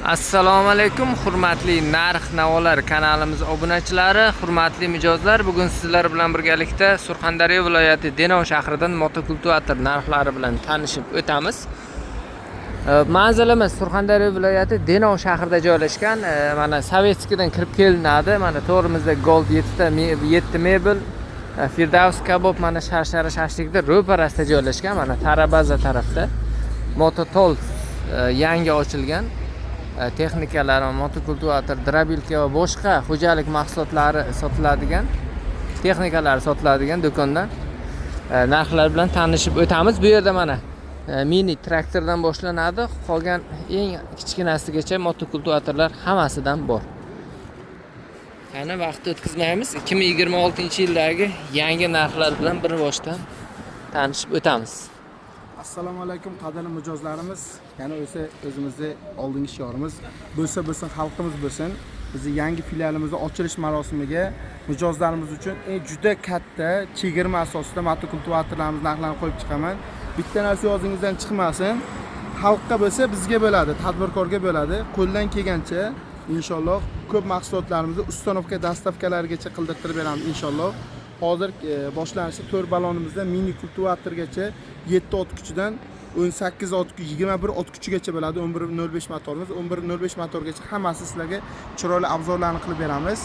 Assalomu alaykum, hurmatli Narx Navolar kanalimiz obunachilari, hurmatli mijozlar. Bugun sizlar bilan birgalikda Surxondaryo viloyati Denov shahridan motokultivator narxlari bilan tanishib o'tamiz. Manzilimiz Surxondaryo viloyati Denov shahrida joylashgan. Mana Советский dan kirib kelinadi. Mana to'g'rimizda Gold 7 7 mebel, Firdavs kabob, mana Sharshara shashlikda ro'parasida joylashgan. Mana Tarabaza tarafda Mototols yangi ochilgan texnikalar, motokultivator, дробилка va boshqa xo'jalik mahsulotlari sotiladigan, texnikalar sotiladigan do'kondan narxlar bilan tanishib o'tamiz. Bu yerda mana mini traktordan boshlanadi, qolgan eng kichkinasigacha motokultivatorlar hammasidan bor. Qani, vaqt o'tkazmaymiz, 2026 yildagi yangi narxlar bilan bir boshdan tanishib o'tamiz. Assalomu alaykum, qadrli mijozlarimiz. Yana o'zi o'zimizni oldingi shiorimiz bo'lsa bo'lsin, xalqimiz bo'lsin. Bizni yangi filialimizni ochilish marosimiga mijozlarimiz uchun eng juda katta chegirma asosida motokultivatorlarimiz narxlarini qo'yib chiqaman. Bitta narsa yodingizdan chiqmasin: xalqqa bo'lsa, bizga bo'ladi, tadbirkorga bo'ladi. Qo'ldan kelgancha, inshaalloh, ko'p mahsulotlarimizni установка, доставка largacha qildirtirib beramiz, inshaalloh. Hozir boshlanishi 4 balonimizda mini kultivatorgacha, 7 ot kuchidan 18 ot, 21 ot kuchigacha bo'ladi. 11.05 motorimiz, 11.05 motorgacha hammasi sizlarga chiroyli обзор larni qilib beramiz.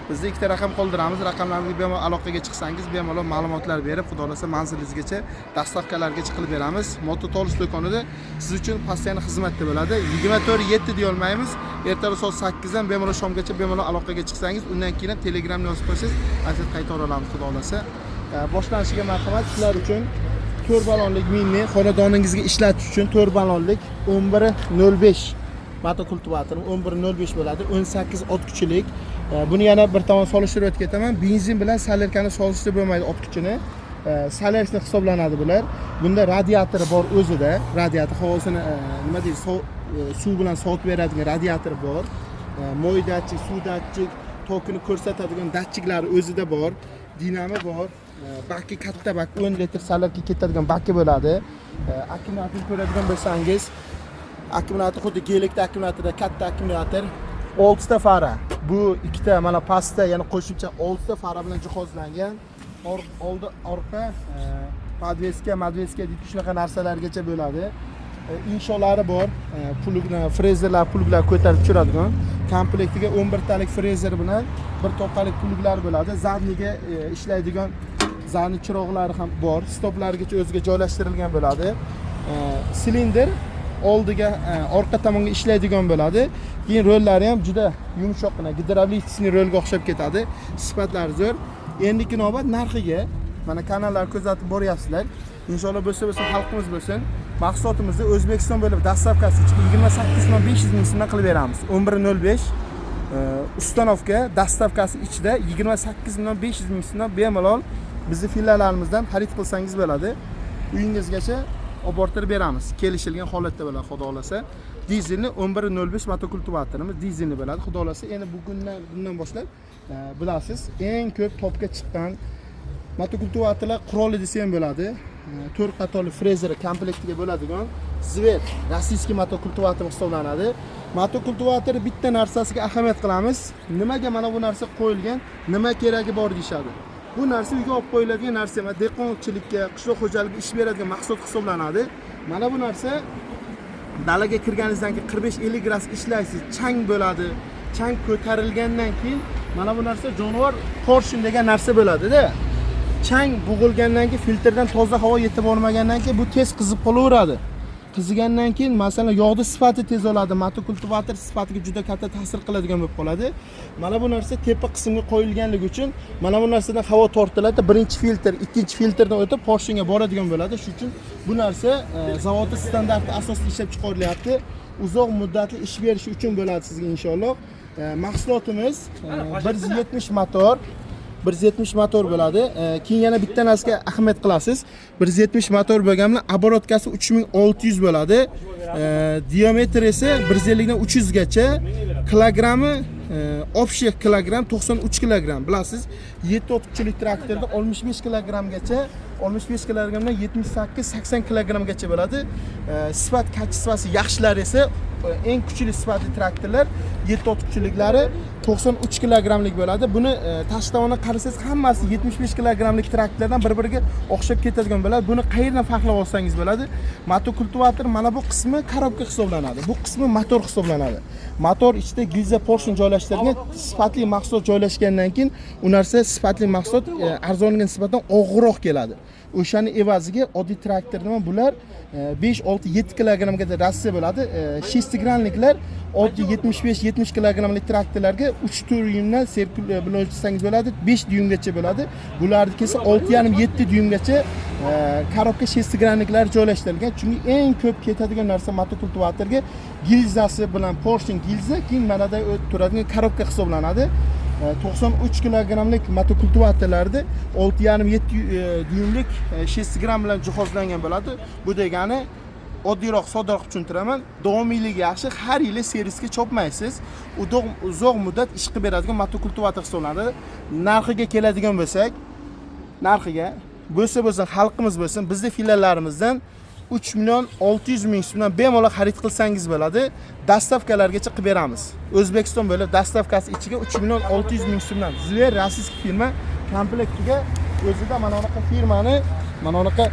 Bizda ikkita raqam qoldiramiz. Raqamlarimizga bemalol aloqaga chiqsangiz, bemalol ma'lumotlar berib, xudo xohlasa, manzilingizgacha, доставка largacha qilib beramiz. Mototolis do'konida siz uchun постоянно xizmatda bo'ladi. 24/7 deyolmaymiz, ertalab soat 8 dan bemalol shomgacha bemalol aloqaga chiqsangiz, undan keyin ham Telegramni yozib qo'ysangiz, ответ qaytara olamiz, xudo xohlasa. Boshlanishiga marhamat, sizlar uchun 4 balonlik mini, xonadoningizga ishlatish uchun 4 balonlik 11.05 motokultivator, 11.05 bo'ladi, 18 ot kuchilik. Buni yana bir tomon solishtirib o'tib ketaman: benzin bilan солярка ni solishtirib bo'lmaydi ot kuchini. Солярочный hisoblanadi bular. Bunda radiatori bor o'zida, radiator havosini nima deydi, suv bilan sovutib beradigan radiatori bor. Moy datchik, suv datchik, tokini ko'rsatadigan datchiklari o'zida bor, dinamo bor. Baki katta bak, 10 litr солярка ketadigan baki bo'ladi. Akkumulyatorni ko'radigan bo'lsangiz, akkumulyator xuddi Gelikda akkumulyatorda katta akkumulyator, oltita fara, bu ikkita mana pastda yana qo'shimcha oltita fara bilan jihozlangan. Oldi, orqa подвеска, madveska deydi, shunaqa narsalargacha bo'ladi. Insholari bor. Плуг, frezerlar, плуг lar ko'tarib tushiradigan komplektiga 11 talik frezer bilan bir toqalik плуг lar bo'ladi. Задний ga ishlaydigan задний chiroqlari ham bor, stoplargacha o'ziga joylashtirilgan bo'ladi. Silindr oldiga, orqa tomonga ishlaydigan bo'ladi. Keyin rollari ham juda yumshoqqina, gidravlический rolga o'xshab ketadi, sifatlari zo'r. Endigi navbat narxiga. Mana kanallar kuzatib boryapsizlar. Inshaalloh, bo'lsa bo'lsin, xalqimiz bo'lsin. Mahsulotimizni O'zbekiston bo'ylab доставка si 28 500 000 so'mdan qilib beramiz. 11.05 установка, доставка si ichida 28 500 000 so'mdan bemalol bizni filiallarimizdan xarid qilsangiz bo'ladi, uyingizgacha olib bortirib beramiz, kelishilgan holatda bo'ladi, xudo xohlasa. Dizelni 11.05 motokultivatorimiz dizelni bo'ladi, xudo xohlasa. Endi bugundan, bundan boshlab bilasiz, eng ko'p topga chiqqan motokultivatorlar quroli desa ham bo'ladi. To'rt qatorli frezeri komplektiga bo'ladigan Zver российский motokultivator hisoblanadi. Motokultivator bitta narsasiga ahamiyat qilamiz: nimaga mana bu narsa qo'yilgan, nima keragi bor deyishadi. Bu narsa uyga olib qo'yiladigan narsa emas, dehqonchilikka, qishloq xo'jaligiga ish beradigan mahsulot hisoblanadi. Mana bu narsa dalaga kirganingizdan keyin 45-50 gradus ishlaysiz, chang bo'ladi. Chang ko'tarilgandan keyin mana bu narsa jonivor поршень degan narsa bo'ladida. Chang bo'g'ilgandan keyin, filtrdan toza havo yetib bormagandan keyin bu tez qizib qolaveradi. Qizigandan keyin, masalan, yog'ni sifati tez oladi, motokultivator sifatiga juda katta ta'sir qiladigan bo'lib qoladi. Mana bu narsa tepa qismga qo'yilganligi uchun mana bu narsadan havo tortiladi, birinchi filtr, ikkinchi filtrdan o'tib поршень ga boradigan bo'ladi. Shuning uchun bu narsa zavodni standarti asosida ishlab chiqarilyapti, uzoq muddatli ish berishi uchun bo'ladi sizga, inshaalloh. Mahsulotimiz 170 motor, 170 motor bo'ladi. Keyin yana bitta narsaga ahamiyat qilasiz: 170 motor bo'lgani bilan оборотка si 3600 bo'ladi. Diametri esa 150 dan 300 gacha, kilogrammi общий kilogramm 93 kilogramm. Bilasiz, 7 ot kuchli traktorda 65 kilogrammgacha, 65 kilogrammdan 78, 80 kilogrammgacha bo'ladi. Sifat, качество si yaxshilari esa Eng kuchli sifatli traktorlar 7 ot kuchliklari 93 kilogrammlik bo'ladi. Buni tashqi tomonidan qarasangiz, hammasi 75 kilogrammlik traktorlardan bir biriga o'xshab ketadigan bo'ladi. Buni qayerdan farqlab olsangiz bo'ladi? Motokultivator mana bu qismi коробка hisoblanadi, bu qismi motor hisoblanadi. Motor ichida gilza, поршень joylashtirilgan, sifatli mahsulot joylashgandan keyin u narsa, sifatli mahsulot arzonga nisbatan og'irroq keladi. O'shani evaziga oddiy traktor nima, bular 5, 6, 7 kilogrammga rossiya bo'ladi. Шестигранник lar oddiy 75, 70 kilogrammlik traktorlarga 3 dyumdan bilan o'lchasangiz bo'ladi, 5 dyumgacha bo'ladi. Bularniki esa 6,5, 7 dyumgacha коробка шестигранник lar joylashtirilgan, chunki eng ko'p ketadigan narsa motokultivatorga gilzasi bilan поршень, gilza, keyin manada turadigan коробка hisoblanadi. 93 kilogrammlik motokultivatorlarda 6,5, 7 dyumlik шестигран bilan jihozlangan bo'ladi. Bu degani, oddiyroq, soddaroq tushuntiraman, davomiyligi yaxshi, har yili servisga chopmaysiz, uzoq muddat ish qilib beradigan motokultivator hisoblanadi. Narxiga keladigan bo'lsak, narxiga bo'lsa bo'lsin, xalqimiz bo'lsin, bizni filiallarimizdan 3 million 600 ming so'mdan bemalol xarid qilsangiz bo'ladi. Доставка largacha qilib beramiz O'zbekiston bo'ylab. Доставка si ichiga 3 million 600 ming so'mdan Zver, российский firma komplektiga o'zida mana bunaqa firmani, mana bunaqa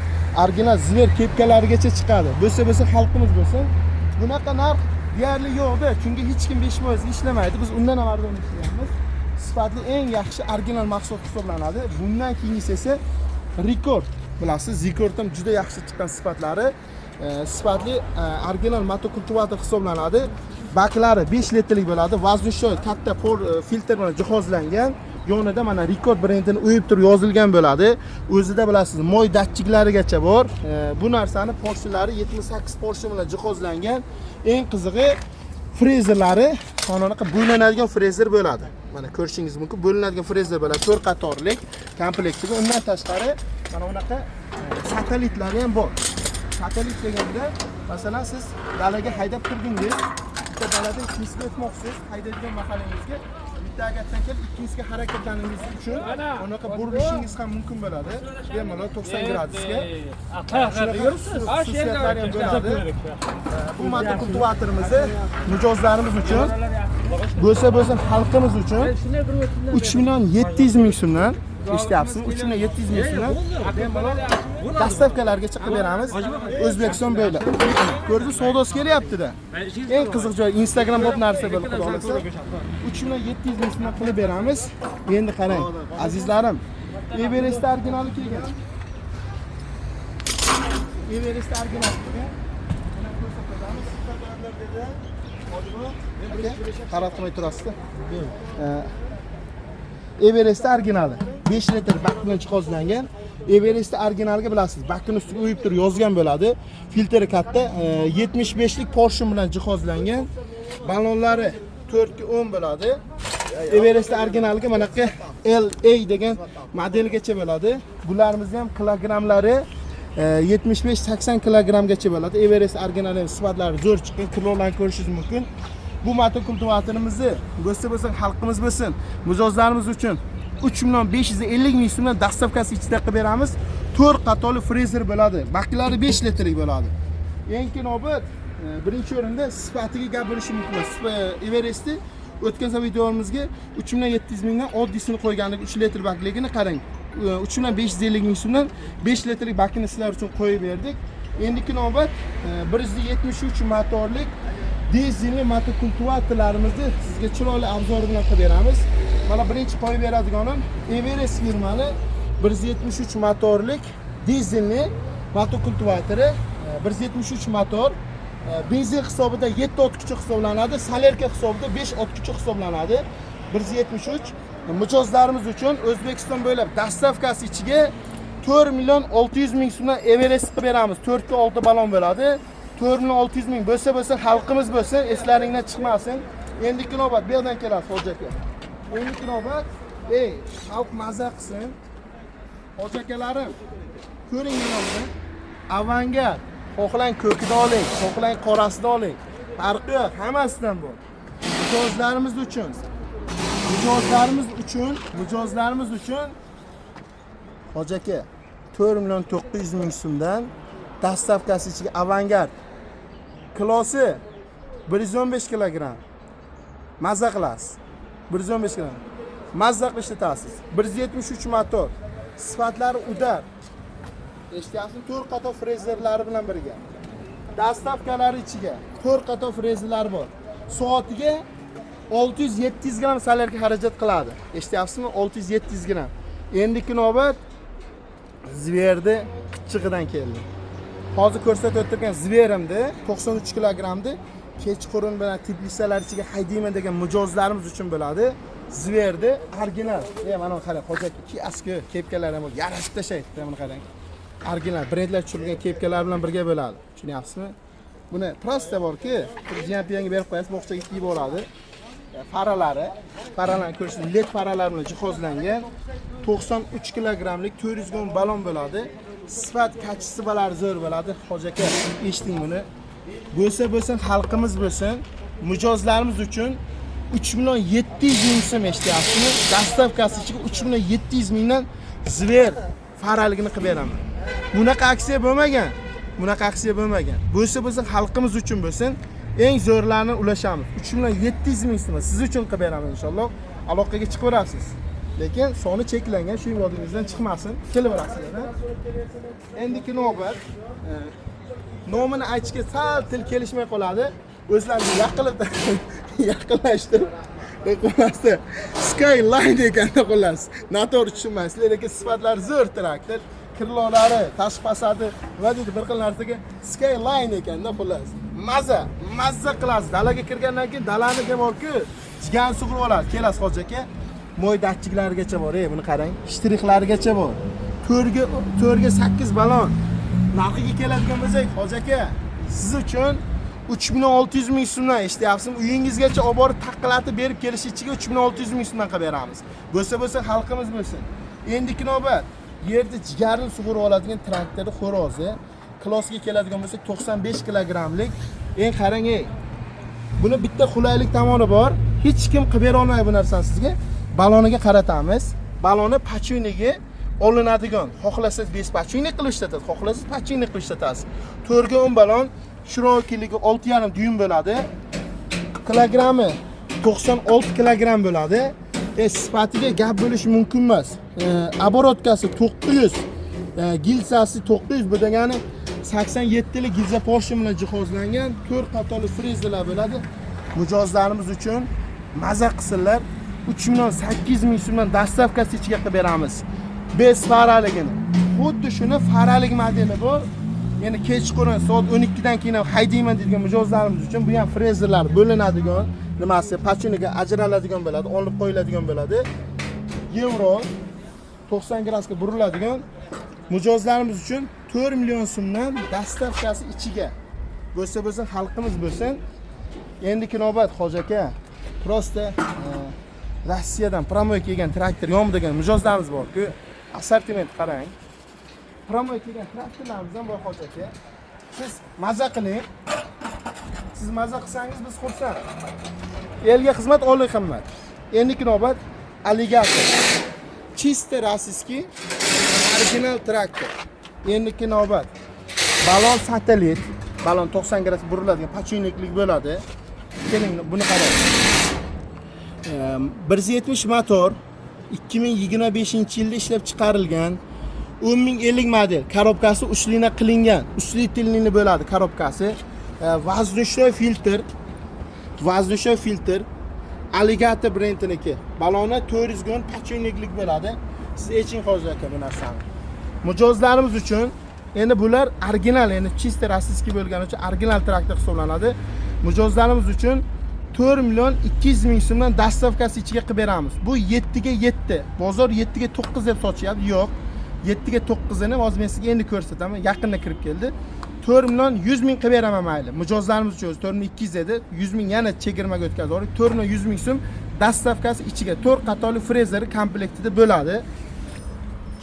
original Zver kepkalarigacha chiqadi. Bo'lsa bo'lsa, xalqimiz bo'lsin, bunaqa narx deyarli yo'qda, chunki hech kim 5% ishlamaydi, biz undan ham arzon ishlayapmiz. Sifatli, eng yaxshi original mahsulot hisoblanadi. Bundan keyingisi esa Rekord. Bilasiz, Rekord ham juda yaxshi chiqqan sifatlari, sifatli original motokultivator hisoblanadi. Baklari 5 litrlik bo'ladi, воздушный katta filtr bilan jihozlangan. Yonida mana Rekord brendini o'yib turib yozilgan bo'ladi. O'zida, bilasiz, moy datchiklarigacha bor. Bu narsani поршень lari 78 поршень bilan jihozlangan. Eng qizig'i, frezerlari mana bunaqa bo'linadigan frezer bo'ladi. Mana ko'rishingiz mumkin, bo'linadigan frezer bo'ladi, to'rt qatorlik komplektiga. Undan tashqari mana bunaqa satellitlari ham bor. Satellit deganda, masalan, siz dalaga haydab kirdingiz, bitta daladan ikkinchisiga o'tmoqchisiz, haydaydigan mahalingizga bitta agatdan kelib ikkinchisiga harakatlaningiz uchun unaqa burilishingiz ham mumkin bo'ladi, bemalol 90 gradusga. Shunaqa xususiyatlari ham bo'ladi. Bu motokultivatorimizni mijozlarimiz uchun, bo'lsa bo'lsin, xalqimiz uchun 3 million 700 ming so'mdan, eshityapsizmi, 3 million 700 ming so'mdan bemalol доставка largacha qilib beramiz O'zbekiston bo'ylab. Ko'rdingiz, savdosi kelyaptida. Eng qiziq joyi, Instagram bop narsa bo'ldi, xudo xohlasa 3 million 700 ming so'mdan qilib beramiz. Endi qarang, azizlarim, Everest originali kelgan. Everest originali kelgan. Mana ko'rsatamiz. Aka, qarab qilmay turasizda. Everest originali 5 litr bak bilan jihozlangan. Everest originaliga, bilasiz, bakini ustiga o'yib turib yozgan bo'ladi. Filtri katta, 75 lik поршень bilan jihozlangan. Ballonlari 4 ga 10 bo'ladi. Everest originaliga manaqa LA degan modelgacha bo'ladi. Bularimizni ham kilogrammlari 75-80 kilogrammgacha bo'ladi. Everest originali sifatlari zo'r chiqqan, крыло larni ko'rishingiz mumkin. Bu motokultivatorimizni bo'lsa bo'lsin, xalqimiz bo'lsin, mijozlarimiz uchun 3 million 550 ming so'mdan доставка si ichida qilib beramiz. 4 qatorli frezer bo'ladi. Baklari 5 litrlik bo'ladi. Eng navbat birinchi o'rinda sifatiga gap bo'lishi mumkin emas. Everestni o'tgan safar videomizga 3 million 700 mingdan oddiysini qo'ygandik, 3 litr bakligini qarang. 3 million 550 ming so'mdan 5 litrlik bakini sizlar uchun qo'yib berdik. Endigi navbat 173 motorlik dizelli motokultivatorlarimizni sizga chiroyli обзор bilan qilib beramiz. Mana birinchi qo'yib beradiganim Everest firmani 173 motorlik dizelli motokultivatori, 173 motor, benzin hisobida 7 ot kuchi hisoblanadi, солярка hisobida 5 ot kuchi hisoblanadi. 173 mijozlarimiz uchun O'zbekiston bo'ylab доставка si ichiga 4 million 600 ming so'mdan Everest qilib beramiz. 4 ga 6 balon bo'ladi. 4 million 600 ming, bo'lsa bo'lsin, xalqimiz bo'lsin, eslaringdan chiqmasin. Endigi navbat bu yoqdan keladi, hoji aka. Endigi navbat, ey, xalq maza qilsin. Hoji akalarim, ko'ring mana. Avangard, xohlang ko'kida oling, xohlang qorasida oling. Farqi yo'q, hammasidan bor. Mijozlarimiz uchun, mijozlarimiz uchun, mijozlarimiz uchun, hoji aka, 4 million 900 ming so'mdan доставка si ichiga Avangard kilosi 115 kilogramm. Mazza qilasiz. 115 kilogramm. Mazza qilib ishlatasiz. 173 motor. Sifatlari удар. Eshityapsizmi? 4 qator frezerlari bilan birga. Доставка lari ichiga 4 qator frezerlari bor. Soatiga 600-700 gramm солярка xarajat qiladi. Eshityapsizmi? 600-700 gramm. Endiki navbat Зверь ni qichig'idan keldi. Hozir ko'rsatib o'tirgan Зверь imni 93 kilogrammni kechqurun bilan теплица lar ichiga haydayman degan mijozlarimiz uchun bo'ladi. Зверь ni original. Mana buni qarang, hoji aka, kiaski kepkalar ham yarashib tashlaydi. Buni qarang. Original brendlar tushirilgan kepkalar bilan birga bo'ladi. Tushunyapsizmi? Buni просто borki, jiyan piyanga berib qo'yasiz, bog'chaga kiyib oladi. Faralari, faralarni ko'rishingiz, LED faralar bilan jihozlangan. 93 kilogrammlik 400 gramm balon bo'ladi. Sifat, качество lari zo'r bo'ladi. Hoji aka, eshiting buni. Bo'lsa bo'lsin, xalqimiz bo'lsin, mijozlarimiz uchun 3 million 700 ming so'm, eshityapsizmi? Доставка si ichiga 3 million 700 mingdan Зверь faraligini qilib beraman. Bunaqa aksiya bo'lmagan. Bunaqa aksiya bo'lmagan. Bo'lsa bo'lsin, xalqimiz uchun bo'lsin. Eng zo'rlarini ulashamiz. 3 million 700 ming so'm siz uchun qilib beraman inshaalloh. Aloqaga chiqaverasiz. Lekin soni cheklangan, shu yodingizdan chiqmasin. Kelaverasiz. Endiki navbat nomini aytishga sal til kelishmay qoladi. O'zlarini yaqinlashtirib xullas Skyline ekanda xullas. Noto'g'ri tushunmaysizlar, lekin sifatlari zo'r traktor. Крыло lari, tashqi fasadi, nima deydi, bir xil narsaga Skyline ekanda xullas. Maza, mazza qilasiz. Dalaga kirgandan keyin dalani borku, jigarni sug'urib oladi. Kelasiz, hoji aka. Мой datchiklarigacha bor, ey, buni qarang. Штрих larigacha bor. 4ga 4ga 8 balon. Narxiga keladigan bo'lsak, hoji aka, siz uchun 3 million 600 ming so'mdan, eshityapsizmi? Uyingizgacha olib borib taqqilatib berib kelish ichiga 3 million 600 ming so'mdan qilib beramiz. Bo'lsa bo'lsa, xalqimiz bo'lsin. Endiki navbat yerda jigarni sug'urib oladigan traktorni xo'rozi. Klassga keladigan bo'lsak, 95 kilogrammlik. Eng qarang, ey. Buni bitta qulaylik tomoni bor. Hech kim qilib bera olmaydi bu narsani sizga. Baloniga qaratamiz. Baloni подшипник i olinadigan. Xohlasangiz без подшипник qilib ishlatasiz, xohlasangiz подшипник qilib ishlatasiz. 4 ga 10 balon, широкий ligi 6,5 dyum bo'ladi. Kilogrammi 96 kilogramm bo'ladi. Sifatiga gap bo'lishi mumkin emas. Оборотка si 900, gilzasi 900, bu degani 87 lik gilza поршень bilan jihozlangan 4 qatorli frezerlar bo'ladi. Mijozlarimiz uchun maza qilsinlar. 3 million 800 ming so'mdan доставка si ichiga qilib beramiz. Без faraligini. Xuddi shuni faralik modeli bor. Endi kechqurun soat 12 dan keyin ham haydayman deydigan mijozlarimiz uchun bu ham frezerlar bo'linadigan, nimasi подшипник i ajraladigan bo'ladi, olib qo'yiladigan bo'ladi. Yevro 90 gradusga buriladigan mijozlarimiz uchun 4 million so'mdan доставка si ichiga. Bo'lsa bo'lsin, xalqimiz bo'lsin. Endiki navbat, hoji aka, просто Rossiyadan прямой kelgan traktor yo'qmi degan mijozlarimiz bor-ku. Assortiment qarang. Прямой kelgan traktorlarimiz ham bor, hoji aka. Siz maza qiling. Siz maza qilsangiz, biz xursand. Elga xizmat, oliy qimmat. Endiki navbat Alligator. Чисто российский original traktor. Endiki navbat balon satellit, balon 90 gradus buriladigan подшипник lik bo'ladi. Keling, buni qarang. 170 motor, 2025 yilda ishlab chiqarilgan 10050 model, коробка si усиление qilingan, усилительный bo'ladi коробка si. Воздушный filtr, воздушный filtr Alligator brendiniki. Baloni 400 gon подшипник lik bo'ladi. Siz eching, hozir aka, bu narsani. Mijozlarimiz uchun endi bular original, endi чисто российский bo'lgani uchun original traktor hisoblanadi. Mijozlarimiz uchun 4 million 200 ming so'mdan доставка si ichiga qilib beramiz. Bu 7 ga 7. Bozor 7 ga 9 deb sotishyapti. Yo'q. 7 ga 9 ini hozir men sizga endi ko'rsataman. Yaqinda kirib keldi. 4 million 100 ming qilib beraman mayli. Mijozlarimiz uchun o'zi 4 million 200 edi. 100 ming yana chegirmaga o'tkazib yubordik. 4 million 100 ming so'm доставка si ichiga 4 qatorli frezeri komplektida bo'ladi.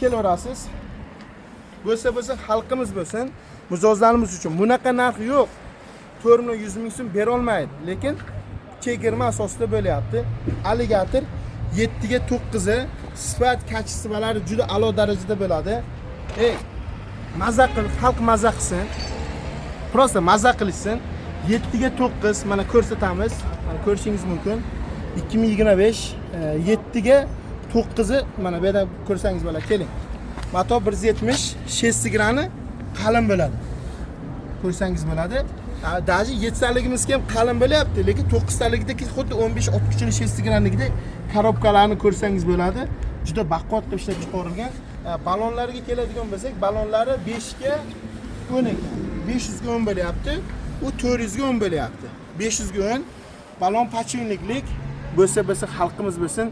Kelaverasiz. Bo'lsa bo'lsin, xalqimiz bo'lsin. Mijozlarimiz uchun bunaqa narx yo'q. 4 million 100 ming so'm bera olmaydi, lekin chegirma asosida bo'lyapti. Alligator 7 ga 9 sifat, качество lari juda a'lo darajada bo'ladi. Ey, maza qil, xalq maza qilsin. Просто maza qilishsin. 7 ga 9, mana ko'rsatamiz. Mana ko'rishingiz mumkin. 2025 7 ga 9-i mana bu yerda ko'rsangiz bo'ladi. Keling. Motor 170 шестигранный qalin bo'ladi. Ko'rsangiz bo'ladi. Даже yettitaligimizga ham qalin bo'lyapti, lekin to'qqiztaligidagi xuddi 15 ot kuchini шестигранный gidek korobkalarni ko'rsangiz bo'ladi. Juda baquvvat qilib ishlab chiqarilgan. Balonlarga keladigan bo'lsak, balonlari 5 ga 10 ekan. 500 ga 10 bo'lyapti. U 400 ga 10 bo'lyapti. 500 ga 10 balon подшипник lik bo'lsa bo'lsa, xalqimiz bo'lsin.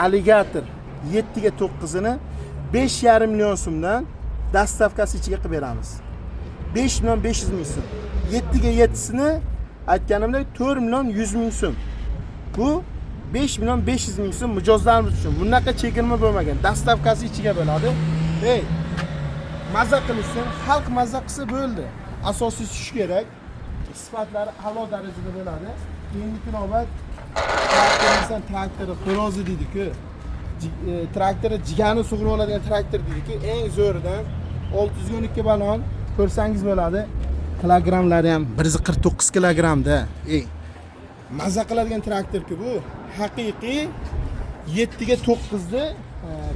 Alligator 7 ga 9-ini 5,5 million so'mdan доставка si ichiga qilib beramiz. 5 million 500 ming so'm. 7 ga 7sini aytganimdek 4 million 100 ming so'm. Bu 5 million 500 ming so'm mijozlarimiz uchun. Bunaqa chegirma bo'lmagan. Доставка si ichiga bo'ladi. Ey, maza qilishsin, xalq maza qilsa bo'ldi. Asosiysi shu kerak. Sifatlari a'lo darajada bo'ladi. Endigi navbat traktor, traktori xo'rozi deydi-ku. Traktori jigani sug'urib oladigan traktor deydi-ku. Eng zo'ridan 612 balon ko'rsangiz bo'ladi. Kilogrammlari ham 149 kilogrammda. Ey, maza qiladigan traktor-ku bu. Haqiqiy 7 ga 9 ni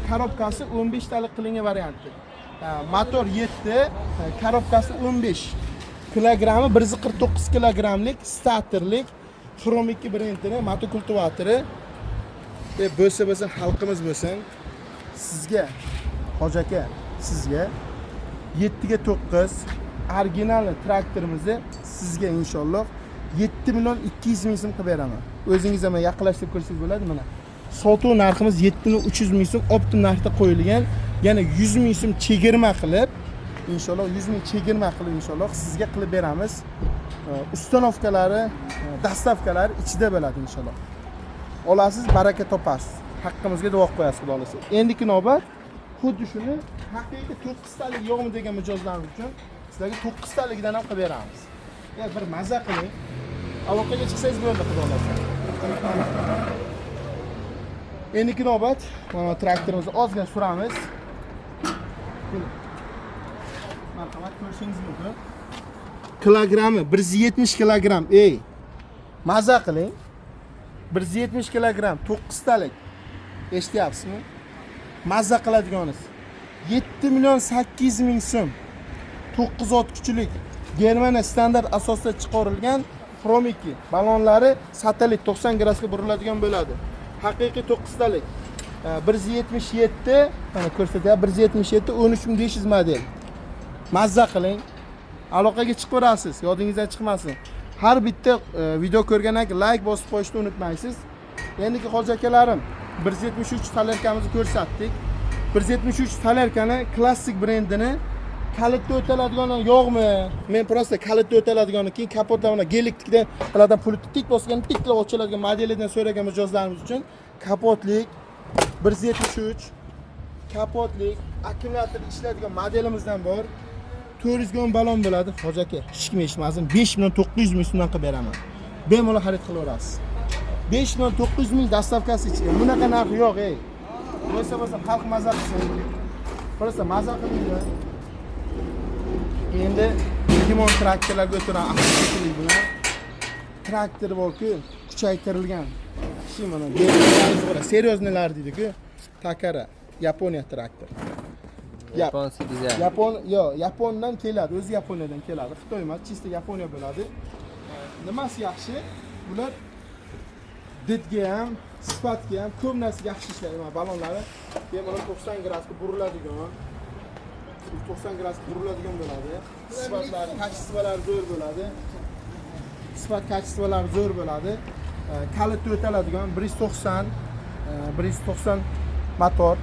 korobkasi 15 talik qilingan varianti. Motor 7, korobkasi 15. Kilogrammi 149 kilogrammlik statorlik Xrom 2 brendini motokultivatori. Bo'lsa bo'lsin, xalqimiz bo'lsin. Sizga, hoji aka, sizga 7 ga 9 original traktorimizni sizga inshaalloh 7 million 200 ming so'm qilib beraman. O'zingiz ham yaqinlashtirib ko'rsangiz bo'ladi mana. Sotuv narximiz 7 million 300 ming so'm оптом narxda qo'yilgan. Yana 100 ming so'm chegirma qilib, inshaalloh 100 ming chegirma qilib inshaalloh sizga qilib beramiz. Установка lari, доставка lari ichida bo'ladi inshaalloh. Olasiz, baraka topasiz. Haqqimizga duo qo'yasiz, xudo xohlasa. Endigi navbat xuddi shuni haqiqiy to'qqiztalik yo'qmi degan mijozlarimiz uchun sizlarga to'qqiztaligidan ham qilib beramiz. Ya bir maza qiling. Aloqaga chiqsangiz bo'ldi, xudo xohlasa. Endigi navbat mana traktorimizni ozgina suramiz. Keling. Marhamat, ko'rishingiz mumkin. Kilogrammi 170 kilogramm. Ey, maza qiling. 170 kilogramm to'qqiztalik. Eshityapsizmi? Mazza qiladiganingiz. 7 million 800 ming so'm. 9 ot kuchlik Germaniya standart asosida chiqarilgan Xrom 2 balonlari satellit 90 gradusga buriladigan bo'ladi. Haqiqiy to'qqiztalik. 177, mana ko'rsatyapti, 177 13500 model. Mazza qiling. Aloqaga chiqaverasiz, yodingizdan chiqmasin. Har bitta video ko'rgandan keyin like bosib qo'yishni unutmaysiz. Endigi hoji akalarim, 173 солярка mizni ko'rsatdik. 173 солярка ni klassik brendini kalitda o'taladigan yo'qmi? Men просто kalitda o'taladigan, keyin kapotdan mana geliknikida ulardan pultni tik bosgan, tiklab ochiladigan modelidan so'ragan mijozlarimiz uchun kapotlik 173 kapotlik akkumulyator ishlaydigan modelimizdan bor. 400 ga balon bo'ladi. Hoji aka, hech kim eshitmasin. 5 million 900 ming so'mdan qilib beraman. Bemalol xarid qilaverasiz. 5 million 900 ming доставка si ichiga. Bunaqa narx yo'q, ey. Bo'lsa bo'lsa, xalq maza qilsin. Просто maza qilinglar. Endi Limon traktorlarga o'tiraman avtomobillik bilan. Traktor borku, kuchaytirilgan. Kishi mana серьезный lar deydi-ku. Takara, Yaponiya traktor. Японский dizayn. Yapon, yo, Yapondan keladi, o'zi Yaponiyadan keladi. Xitoy emas, чисто Yaponiya bo'ladi. Nimasi yaxshi? Bular didga ham, sifatga ham, ko'p narsaga yaxshi ishlaydi. Mana balonlari bemalol 90 gradusga buriladigan. 90 gradusga buriladigan bo'ladi. Sifatlari, качество lari zo'r bo'ladi. Sifat качество lari zo'r bo'ladi. Kalitda o'taladigan 190, 190 motor,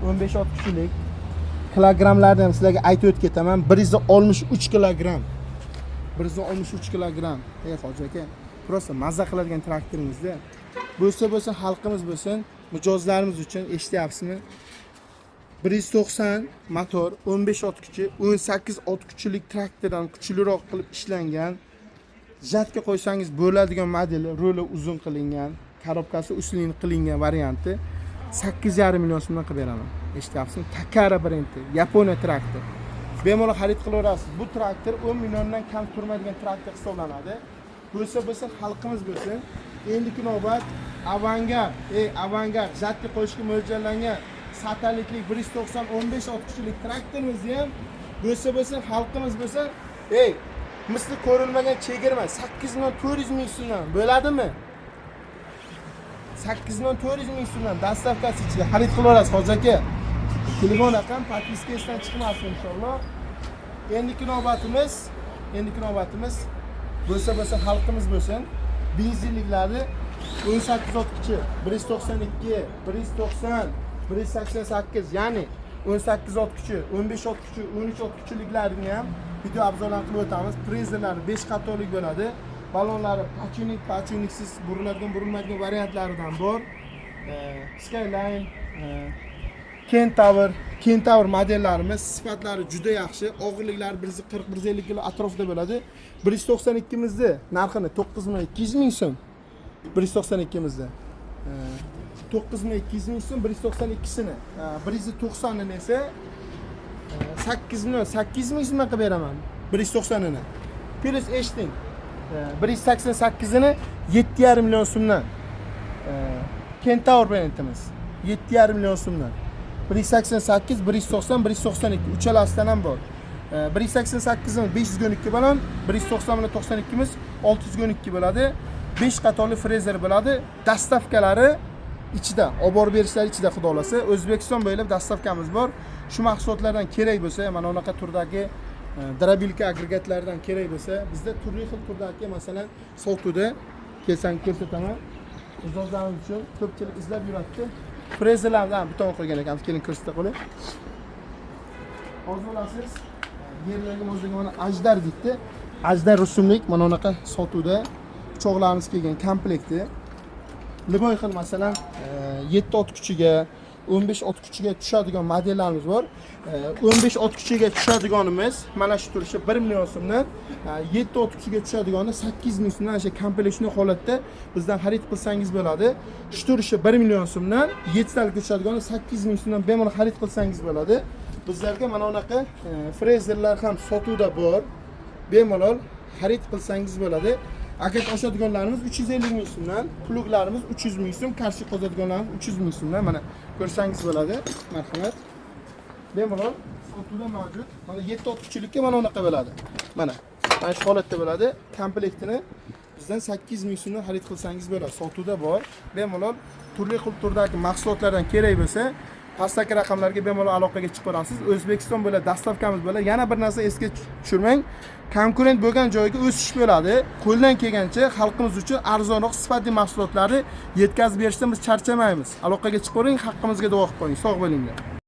15 ot kuchlik. Kilogrammlarni ham sizlarga aytib o'tib ketaman. 163 kilogramm. 163 kilogramm. Ey hoji aka, просто mazza qiladigan traktoringizda. Bo'lsa bo'lsin, xalqimiz bo'lsin, mijozlarimiz uchun, eshityapsizmi? 190 motor, 15 ot kuchi, 18 ot kuchlik traktordan kuchliroq qilib ishlangan. Жатка qo'ysangiz bo'ladigan modeli, ruli uzun qilingan, korobkasi усиление qilingan varianti 8,5 million so'mdan qilib beraman. Eshityapsizmi? Takara brendi, Yaponiya traktor. Bemalol xarid qilaverasiz. Bu traktor 10 milliondan kam turmaydigan traktor hisoblanadi. Bo'lsa bo'lsin, xalqimiz bo'lsin. Endiki navbat Avangard, ey Avangard, жатка qo'yishga mo'ljallangan satellitlik 190 15 ot kuchlik traktorimizni ham bo'lsa bo'lsin, xalqimiz bo'lsin. Ey, misli ko'rilmagan chegirma 8 million 400 ming so'mdan bo'ladimi? 8 million 400 ming so'mdan доставка si ichida xarid qilaverasiz, hoji aka. Telefon raqam подписка esdan chiqmasin inshaalloh. Endiki navbatimiz bo'lsa bo'lsa, xalqimiz bo'lsin. Benzinliklarni 18 ot kuchi 192, 190, 188, ya'ni 18 ot kuchi, 15 ot kuchi, 13 ot kuchiliklarni ham video обзор larni qilib o'tamiz. Frezerlari 5 qatorlik bo'ladi. Balonlari подшипник, подшипник siz buriladigan, burilmaydigan variantlaridan bor. Skyline, Kentaur, Kentaur modellarimiz sifatlari juda yaxshi. Og'irliklari 140, 150 kilo atrofida bo'ladi. 192 imizni narxini 9 million 200 ming so'm. 192 imizda 9 million 200 ming so'm 192sini. 190ini esa 8 million 800 ming so'mga qilib beraman. 190ini. Плюс eshiting. 188ini 7,5 million so'mdan. Kentaur brendimiz 7,5 million so'mdan. 188, 190, 192 uchalasidan ham bor. 188 ni 512 balon, 190 bilan 92 imiz 612 bo'ladi. 5 qatorli frezer bo'ladi. Доставка lari ichida, olib borib berishlari ichida, xudo xohlasa. O'zbekiston bo'ylab доставка miz bor. Shu mahsulotlardan kerak bo'lsa, mana unaqa turdagi дробилка agregatlardan kerak bo'lsa, bizda turli xil turdagi, masalan, sotuvda, kelsang ko'rsataman. Mijozlarimiz uchun ko'pchilik izlab yuradi. Frezerlardan buton qo'ygan ekanmiz, keling, ko'rsata qo'ying. Hozir bilasiz, yerlarga mozlarga mana ajdar deydi. Ajdar rusumlik mana unaqa sotuvda pichoqlarimiz kelgan komplekti. Любой xil, masalan, 7 ot kuchiga, 15 ot kuchiga tushadigan modellarimiz bor. 15 ot kuchiga tushadiganimiz mana shu turishi 1 million so'mdan, 7 ot kuchiga tushadigani 800 ming so'mdan. O'sha komplekt shunday holatda bizdan xarid qilsangiz bo'ladi. Shu turishi 1 million so'mdan, 7 talikka tushadigani 800 ming so'mdan bemalol xarid qilsangiz bo'ladi. Bizlarga mana bunaqa frezerlar ham sotuvda bor. Bemalol xarid qilsangiz bo'ladi. Akat ochadiganlarimiz 350 ming so'mdan, плуг larimiz 300 ming so'm, karshi qozadiganlarimiz 300 ming so'mdan, mana ko'rsangiz bo'ladi. Marhamat. Bemalol sotuvda mavjud. Mana 7 ot kuchilikka mana bunaqa bo'ladi. Mana. Mana shu holatda bo'ladi. Komplektini bizdan 800 ming so'mdan xarid qilsangiz bo'ladi. Sotuvda bor. Bemalol turli xil turdagi mahsulotlardan kerak bo'lsa, pastdagi raqamlarga bemalol aloqaga chiqib olasiz. O'zbekiston bo'ylab доставка miz bo'ladi. Yana bir narsa esga tushirmang. Konkurent bo'lgan joyga o'sish bo'ladi. Qo'ldan kelgancha xalqimiz uchun arzonroq, sifatli mahsulotlarni yetkazib berishdan biz charchamaymiz. Aloqaga chiqib, haqqimizga duo qilib qo'ying. Sog' bo'linglar.